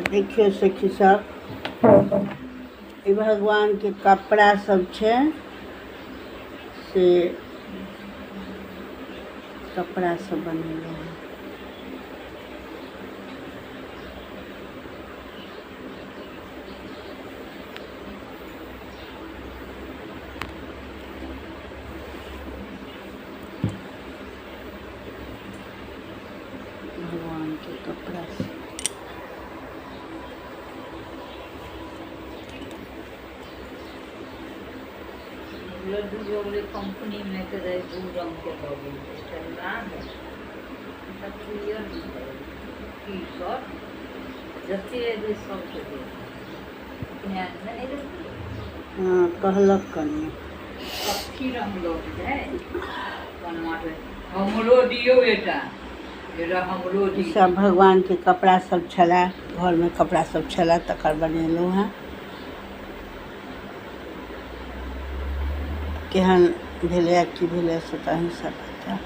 देखियौ सखी सब, ई भगवान के कपड़ा सब छै, से कपड़ा सब बनेलहुँ हैं। भगवान के कपड़ा सब। लड्डू जो बोले कंपनी में के रहे दू रंग के दऽ गेल, एकटा लाल, एकटा पियर टी शर्ट, जते एलै सबके दे अपने नहि देलकै। हाँ, कहलक कनिया। कत्थी रंग लऽ के जाइ बनवा, हमरो दियौ बेटा, बेटा हमरो ई दियौ। सब भगवान के कपड़ा सब छलै, घर में कपड़ा सब छलै, तकर बनेलहुँ हेँ। केहन भेलैए, की भेलैए, से तऽ अहीं सब बतायब।